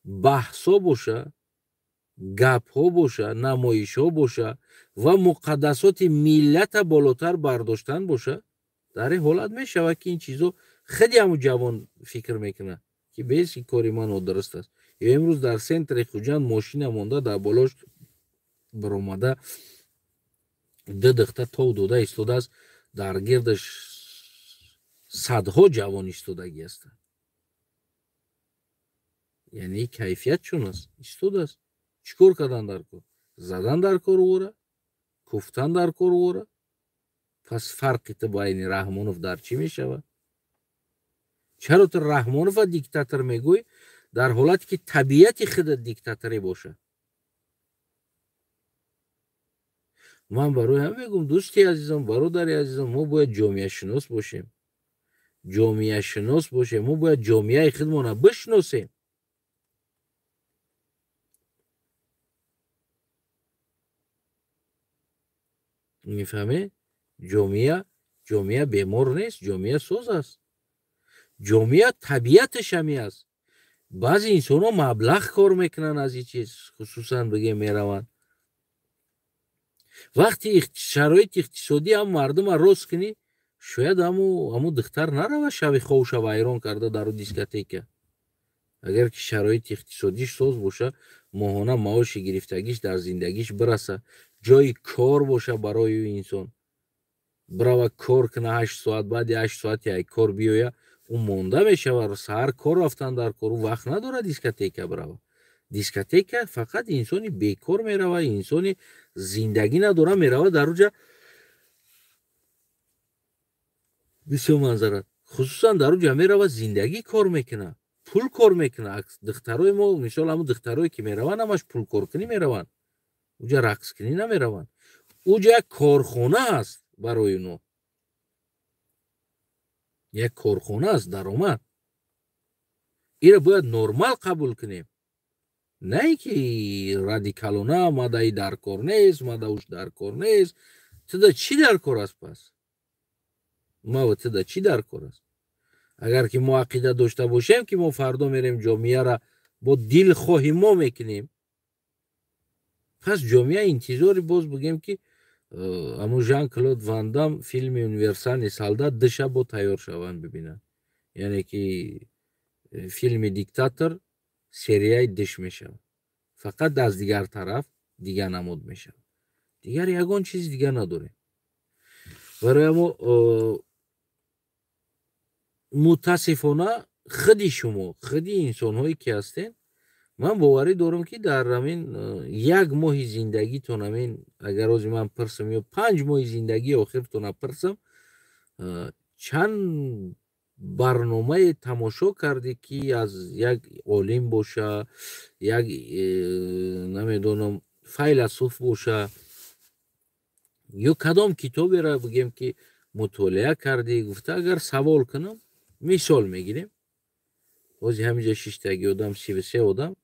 баҳсҳо боша. Гапҳо боша, намоишҳо боша ва муқаддасоти миллата болотар бардоштан боша, дар ин ҳолат мешавад, ки ин чизо худи ҳамун ҷавон фикр мекунад, ки бес ин кори ман нодуруст аст. Ё имрӯз дар центри Хуҷанд мошина монда, дар болош баромада ду духта тов дода истодааст, дар гирдаш садҳо ҷавон истодагӣ ҳастанд. Яъне кайфият чун аст? Истодааст. Чӣ кор кардан дар кор? Задан дар кор ӯра, куфтан дар кор ӯра. Пас фарқи ту байни Раҳмонов дар чӣ мешавад? Чаро ту Раҳмонова диктатор мегӯй, дар ҳолате ки табиати худат диктаторӣ бошад? Ман барои ҳам мегӯм, дӯсти азизам, бародари азизам, мо бояд ҷомеашинос бошем. Ҷомеашинос бошем. Мо бояд ҷомеаи худмонро бишносем. Мефаҳмед? Ҷомеа бемор нест, ҷомеа соз аст. Ҷомеа табиаташ ҳами аст. Баъзе инсонҳо маблағ кор мекунанд аз ин чиз, хусусан бигем мераванд. Вақти шароити иқтисодӣ ҳам мардума рост кунӣ, шояд ҳаму духтар нарава шави ховша вайрон карда дар дискотека. Агар ки шароити иқтисодиш соз боша, моҳона маоши гирифтагиш дар зиндагиш бираса, ҷои кор боша барои ӯ инсон, бирава кор куна 8 соат, баъди 8 соати ай кор биёя, ӯ монда мешава, саҳар кор рафтан дар кор, ӯ вақт надорад дискотека бирава. Дискотека фақат инсони бекор мерава, инсони зиндагӣ надора мерава дар уҷа бисёр манзара. Хусусан дар уҷа мерава зиндагӣ кор мекуна, пул кор мекуна. Духтарои мо, мисол ҳамун духтарое ки мераванд, ҳамаш пулкоркунӣ мераванд, уҷа рақскунӣ намераванд. Уҷа як корхона аст барои оно, як корхона аст, даромад. Иро бояд нормал қабул кунем, на ин ки радикалона мадаи дар кор нест, мадауш дар кор нест. Туда чӣ дар кор аст пас? Мава туда чӣ дар кор аст? Агар ки мо ақида дошта бошем, ки мо фардо мерем ҷомеаро бо дилхоҳи мо мекунем, пас ҷомеа интизори боз бигем ки аму Жан-Клод Ван Дам филми Универсальный солдат ду шаб бо тайёр шаванд бибинанд. Яъне ки филми диктатор серияи диш мешавад, фақат аз дигар тараф дигар намуд мешавад, дигар ягон чизи дигар надорем. Барои мо мутаассифона худи шумо, худи инсонҳое ки ҳастед, ман боварӣ дорам, ки дар ҳамин як моҳи зиндагитон, ҳамин агар ҳозир ман пирсам ё 5 моҳи зиндагии охиртона пирсам, чанд барномае тамошо кардӣ, ки аз як олим боша, як намедонам файласуф боша, ё кадом китоберо бигем ки мутолиа кардӣ, гуфта агар савол кунам, мисол мегирем, ҳозир ҳаминҷа шиштаги одам 33 одам,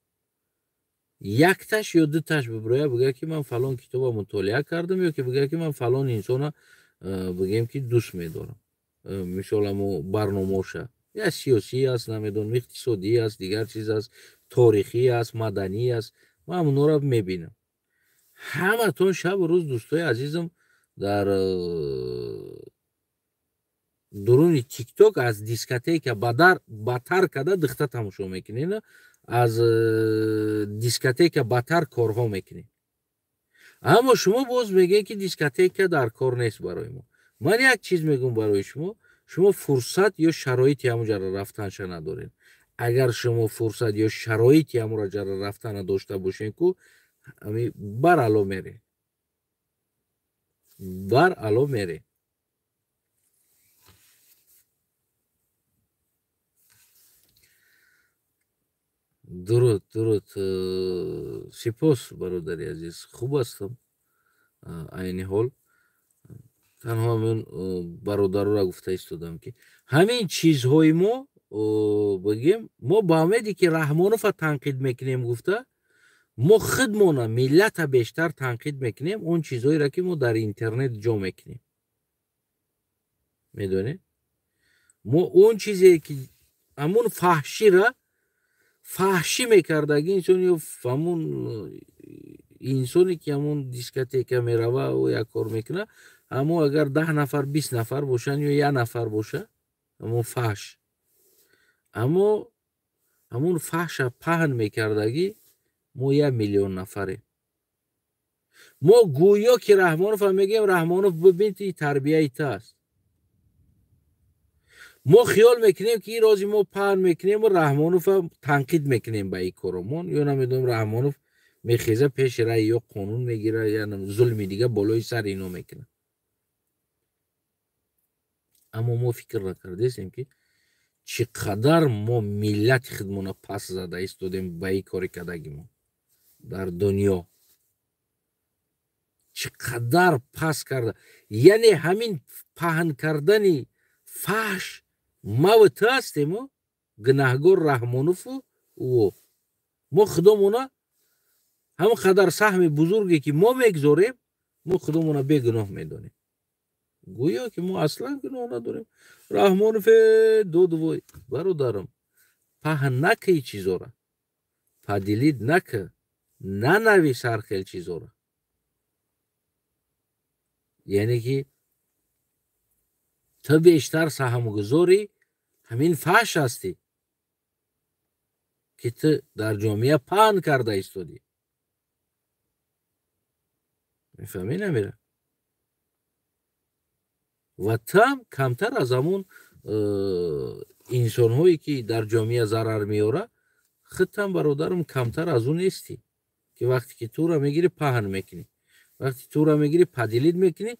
якташ ё дуташ бибироя бигӯя, ки ман фалон китоба мутолиа кардам, ё ки бигӯя, ки ман фалон инсона бигем ки дӯст медорам, мисол ҳамо барномаоша я сиёсӣ аст, намедонам, иқтисодӣ аст, дигар чиз аст, торихӣ аст, маданӣ аст, ман ҳамонҳоро мебинам. Ҳаматон шабу рӯз, дӯстои азизам, дар дуруни тикток аз дискотека батар карда духта тамошо мекунед, аз дискотека батар корҳо мекунед. Аммо шумо боз мегӯед, ки дискотека дар кор нест барои мо. Ман як чиз мегӯм барои шумо, шумо фурсат ё шароити ҳамонҷаро рафтанша надоред. Агар шумо фурсат ё шароити ҳамонҷаро рафтана дошта бошед, ку ами барало меред, барало меред. Дуруд, дуруд, сипос, бародари азиз, хуб ҳастам. Айни ҳол танҳо ман бародароро гуфта истодам, ки ҳамин чизҳои мо бигем, мо ба умеде ки Раҳмонова танқид мекунем гуфта, мо худмона миллата бештар танқид мекунем, он чизҳоеро ки мо дар интернет ҷо мекунем. Медонед? Мо он чизе ки ҳамун фаҳшира фаҳшӣ мекардаги инсон ё ҳамун Инсоне ки ҳамон дискотека мерава, ӯ як кор мекунад, аммо агар 10 нафар, 20 нафар бошанд ё як нафар боша, ҳамон фаҳш, аммо ҳамон фаҳша паҳн мекардагӣ мо 1 миллион нафарем. Мо гӯё ки Раҳмонов мегӯем, Раҳмонов бибин, ти тарбияи ту аст. Мо хиёл мекунем, ки ин рози мо паҳн мекунем ва Раҳмонова танқид мекунем ба ин коромон, ё намедонам, Раҳмонов мехеза пеши рай ё қонун мегира, ё зулми дига болои сари ино мекунад. Аммо мо фикр накардесем, ки чӣ қадар мо миллати худмона пас зада истодем ба ин кори кардагимо дар дунё, чӣ қадар пас карда. Яъне ҳамин паҳн кардани фаҳш маву ту ҳастему гунаҳгор Раҳмонову ӯ. Мо худомона ҳамон қадар саҳми бузурге ки мо мегзорем, мо худомона бегуноҳ медонем, гӯё ки мо аслан гуноҳ надорем. Раҳмонов додвой, бародарам, паҳн нака и чизора, поделить нака, нанавис ҳар хел чизора. Яъне ки ту бештар саҳмгузори ҳамин фаҳш ҳастӣ, ки ту дар ҷомеа паҳн карда истодӣ. Мефаҳмӣ, намира? Ва там камтар аз ҳамон инсонҳое ки дар ҷомеа зарар меёра, худтам, бародарам, камтар аз ӯ нестӣ, ки вақте ки тура мегирӣ, паҳн мекунӣ, вақте тура мегирӣ, поделить мекунӣ,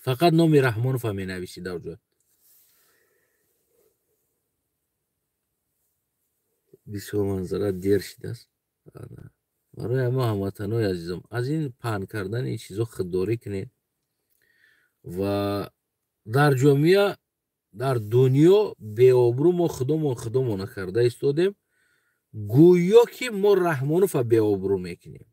фақат номи Раҳмонова менависӣ дар ҷо. Бисёр манзара дер шидааст. Барои ҳама ҳамватанои азизам, аз ин паҳн кардани ин чизо худдорӣ кунед ва дар ҷомеа, дар дунё беобрӯ мо худомон худомона карда истодем, гӯё ки мо Раҳмонова беобрӯ мекунем,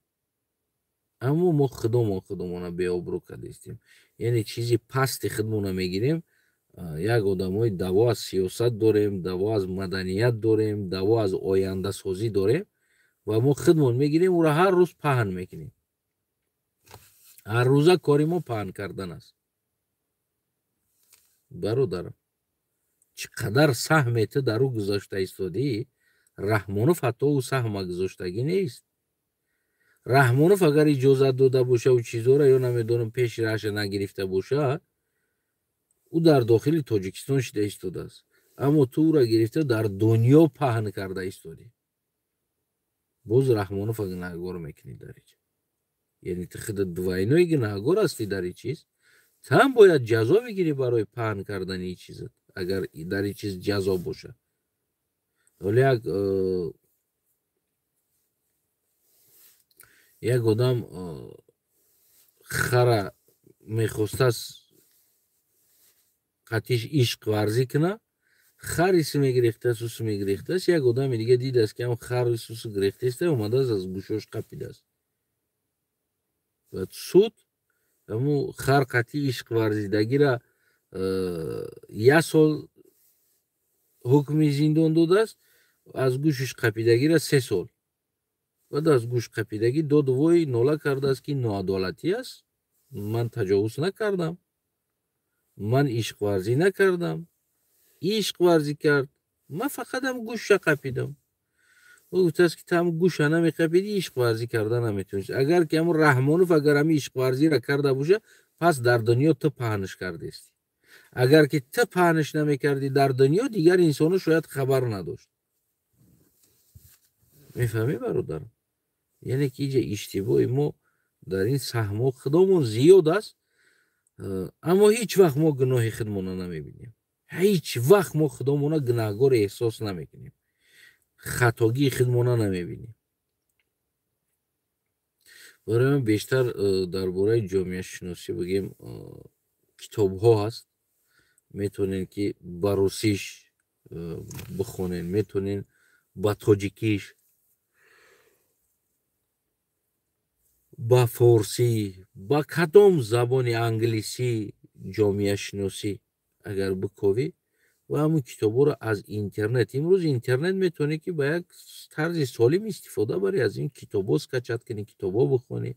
аммо мо худомон худомона беобрӯ кардаистем. Яъне чизи пасти худмона мегирем. Як одамои даъво аз сиёсат дорем, даъво аз маданият дорем, даъво аз ояндасозӣ дорем ва мо худмон мегирем, ӯро ҳар рӯз паҳн мекунем. Ҳар рӯза кори мо паҳн кардан аст. Бародарам, чӣ қадар саҳме ту дар ӯ гузошта истодӣ, Раҳмонов ҳатто ӯ саҳма гузоштагӣ нест. Раҳмонов агар иҷозат дода боша ӯ чизора ё намедонам пеши раша нагирифта боша, ӯ дар дохили Тоҷикистон шида истодааст, аммо ту ӯра гирифта дар дунё паҳн карда истодӣ. Боз Раҳмонов гунаҳгор мекунӣ дар ин. Яъне ту худат двойной гунаҳгор ҳастӣ дар ин чиз. Ту ҳам бояд ҷазо бигирӣ барои паҳн кардани ин чизат, агар дар ин чиз ҷазо бошад. Вале як одам хара мехостааст қатиш ишқ варзӣ кунад, хар исм мегирехтааст, усу мегирехтааст. Як одами дига дидааст, ки ҳам хар исусу гирехтааст, омадааст, аз гӯшош қапидааст. Баъд суд ҳамун хар қатъи ишқ варзидагира як сол ҳукми зиндон додааст, аз гӯшиш қапидагира 3 сол. Баъд аз гӯш қапидагӣ доду вой нола кардааст, ки ноадолатӣ аст, ман таҷовуз накардам, ман ишқварзӣ накардам, ишқварзӣ кард, ман фақат ҳам гӯшша қапидам. Ӯ гуфтааст, ки ту ҳам гӯша намеқапидӣ, ишқварзӣ карда наметавонисти. Агар ки ҳамун Раҳмонов агар ҳамин ишқварзиро карда боша, пас дар дунё ту паҳнш кардести. Агар ки ту паҳнш намекардӣ дар дунё, дигар инсоно шояд хабар надошт. Мефаҳмӣ, бародарам? Яъне ки иҷа иштибоҳи мо дар ин саҳмҳо худомон зиёд аст, аммо ҳеҷ вақт мо гуноҳи худмона намебинем. Ҳеҷ вақт мо худомона гунаҳгор эҳсос намекунем, хатогии худмона намебинем. Барои ман бештар дар бораи ҷомеашиносӣ бигем, китобҳо ҳаст, метавонед ки ба русиш бихонед, метавонед ба тоҷикиш, ба форсӣ, ба кадом забони англисӣ ҷомеашиносӣ агар биковӣ, Ва ҳамун китобҳоро аз интернет, имрӯз интернет метавонӣ ки ба як тарзи солим истифода барӣ, аз ин китобҳо скачать кунӣ, китобҳо бихонӣ,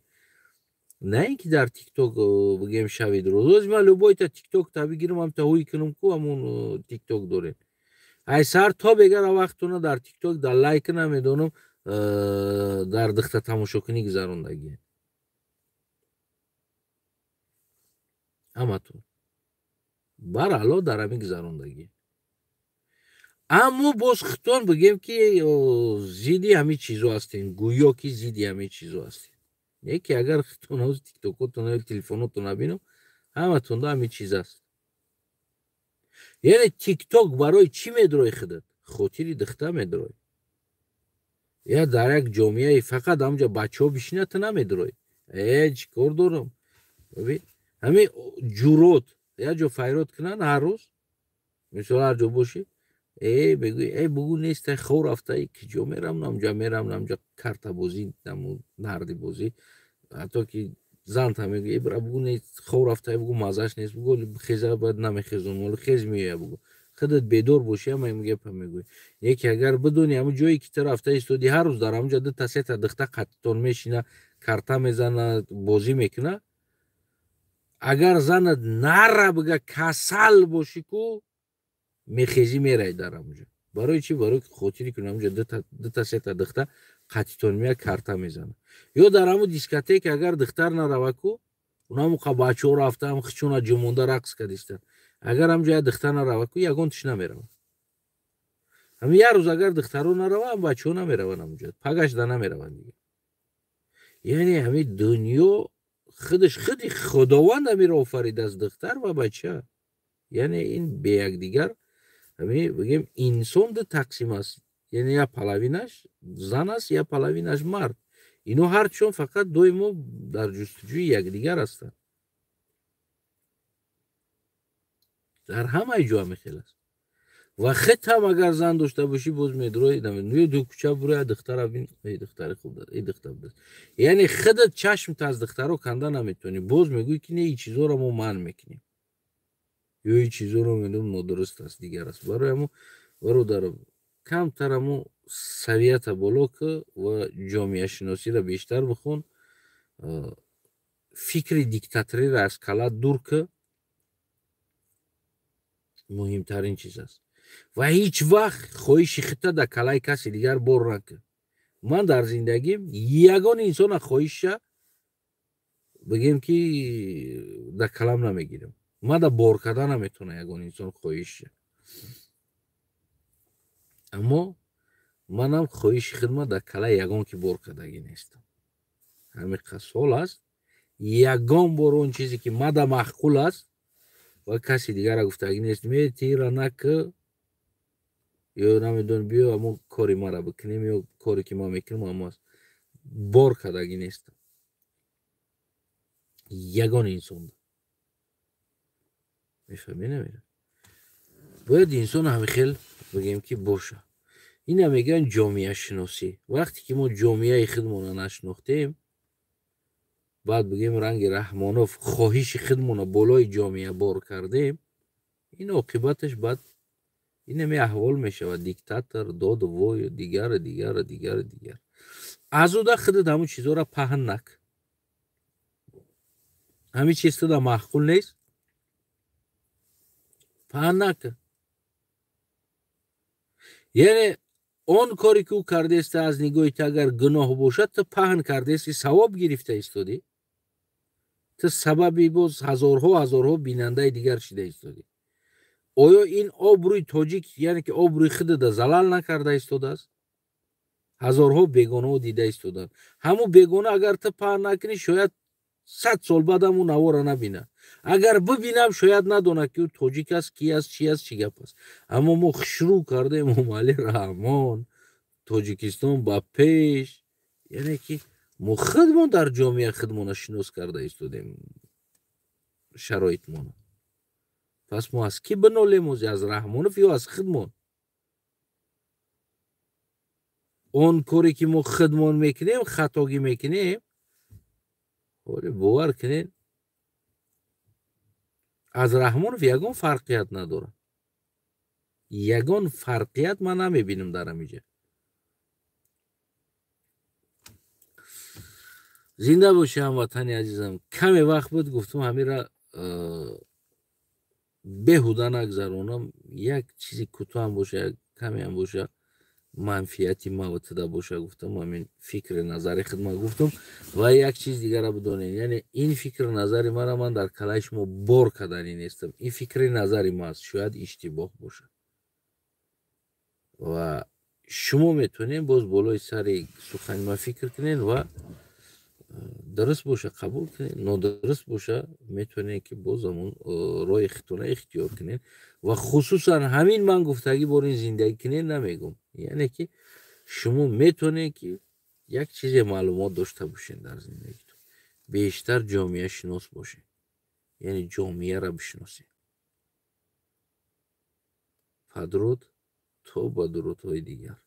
на ин ки дар тикток бигем шави рӯз. Ман любой та тикток та бигирам, ҳам та ҳуй кунам ку, ҳамун тикток дорем. Ай сар то бегара вақтона дар тикток дар лайк намедонам, дар дихта тамошокунӣ гузарондагӣ. Ҳаматон барало дар ҳамин гузарондагӣ. Аммо боз хитон бигем ки зидди ҳамин чизо ҳастем, гӯё ки зидди ҳамин чизо ҳастем. Не ки агар хитон ҳоз тиктокотон ё телефонотон набинам, ҳаматонда ҳамин чиз аст. Яъне тикток барои чӣ медрои худат? Хотири дихта медрои. Я дар як ҷомеаи фақат ҳамҷа бачаҳо бишинад, ту намедрои. Чӣ кор дорам? Ҳамин ҷурот як ҷо файрод кунанд ҳар рӯз, мисол ҳар ҷо бошӣ, бегӯй, бугӯ нест, хор рафта, киҷо мерам, намҷа мерам, намҷа картабозӣ, нардибозӣ, ҳатто ки занта мегӯй, бира бугӯ нест, хор рафта, бугӯ маззаш нест, бугӯ хеза бояд намехезон, оли хез меоя, бугӯ худат бедор бошӣ, ҳама ин гапа мегӯй. Яке агар бидонӣ ҳамун ҷое ки ту рафта истоди, ҳар рӯз дар ҳамунҷа дута сета дихта қатитон мешина, карта мезана, бозӣ мекуна, агар занат нара бига касал бошӣ ку, мехезӣ мерай дар ҳамунҷа. Барои чӣ? Барои хотири ки ҳамунҷа дута сета дихта қатитон мея, карта мезана. Ё дар ҳамун дискотека агар дихтар нарава ку, унамуқа бачаҳо рафтаам хичона ҷумонда рақс кардистанд. Агар ҳамҷо як дихтар нарава ку, ягон тиш намерава. Ҳамин як рӯз агар дихтаро нарава, ҳам бачаҳо намераванд ҳамунҷа, пагашда намераванд дига. Яъне ҳамин дунё худаш, худи Худованд ҳамиро офаридааст, дихтар ва бача. Яъне ин бе якдигар, ҳамин бигем, инсон ду тақсим аст. Яъне як половинаш зан аст, як половинаш мард. Ино ҳарчон фақат доимо дар ҷустуҷӯи якдигар ҳастанд. Дар ҳамаи ҷо ҳамин хел аст. Ва хит ҳам агар зан дошта бошӣ, боз медрои, намедонам, ду кӯча буроя, дихтара бин, эй дихтари хуб дорад, эй дихтар будаст. Яъне худат чашмта аз дихтаро канда наметавонӣ. Боз мегӯӣ ки не, ин чизоро мо манъ мекунем. Ё ин чизоро медонам нодуруст аст, дигар аст. Барои ҳамо бародарам, камтар ҳамо савията боло ки ва ҷомеашиносиро бештар бихон, фикри диктаториро аз кала дур ки, муҳимтарин чиз аст. Ва ҳеҷ вақт хоҳиши худта дар калаи каси дигар бор накун. Ман дар зиндагим ягон инсона хоҳиша бигем ки дар калам намегирам. Ман дар бор карда наметавонам ягон инсон хоҳиша. Аммо манам хоҳиши худма дар калаи ягон ки бор кардагӣ нестам. Ҳамин сол аст, ягон бор он чизе ки мада маъқул аст ва каси дигара гуфтагӣ нест, метира наки ё намедонам, биё ҳамон кори мара бикунем ё коре ки ман мекунам ҳамо аст. Бор кардагӣ нестам ягон инсон. Мефаҳмӣ намера? Бояд инсон ҳамин хел бигем ки боша. Ина мегӯянд ҷомеашиносӣ. Вақте ки мо ҷомеаи худмонро нашинохтем, баъд бигем ранги Раҳмонов хоҳиши худмонро болои ҷомеа бор кардем, ин оқибаташ баъд инаме аҳвол мешавад, диктатор, доду вою дигару дигару дигару дигар. Аз уда худат ҳамун чизоро паҳн накун. Ҳамин чиз туда маъқул нест, паҳн накун. Яъне он коре ки ӯ кардааст аз нигоҳи ту агар гуноҳ бошад, ту паҳн кардаасти, савоб гирифта истодӣ, ту сабаби боз ҳазорҳо ҳазорҳо бинандаи дигар шида истодӣ. Оё ин обрӯи тоҷик, яъне ки обрӯи худада залал накарда истодааст? Ҳазорҳо бегонаҳо дида истоданд. Ҳамун бегона агар ту паҳн накунӣ, шояд 100 сол баъд ҳамун навора набинад. Агар бибинам, шояд надонад ки ӯ тоҷик аст, ки аст, чи аст, чӣ гап аст. Аммо мо хушрӯ кардаем Эмомалӣ Раҳмон, Тоҷикистон ба пеш, яъне ки мо худмон дар ҷомеа худмонро шинос карда истодем, шароитмонро. Пас мо аз кӣ бинолем? Аз Раҳмонов ё аз худмон? Он коре ки мо худмон мекунем, хатогӣ мекунем, оре бовар кунед, аз Раҳмонов ягон фарқият надорад. Ягон фарқият ман намебинам дар ҳамиҷа. Зинда бошӣ, ҳамватани азизам. Каме вақт буд, гуфтум ҳамира беҳуда нагзаронам, як чизи кӯтоҳам боша, як камеам боша, манфиати мавтида боша, гуфтам ҳамин фикри назари худма гуфтам. Ва як чиз дигара бидонед, яъне ин фикри назари мара ман дар калаи шумо бор кардани нестам. Ин фикри назари мааст, шояд иштибоҳ бошад ва шумо метавонед боз болои сари сухани ман фикр кунед ва дуруст боша қабул кунед, нодуруст боша метавонед ки боз ҳамон роҳи худтона ихтиёр кунед. Ва хусусан ҳамин ман гуфтагӣ бор ин зиндагӣ кунед намегум, яъне ки шумо метавонед ки як чизе маълумот дошта бошед дар зиндагитон, бештар ҷомеашинос бошед, яъне ҷомеаро бишиносед. Падруд то ба дурудҳои дигар.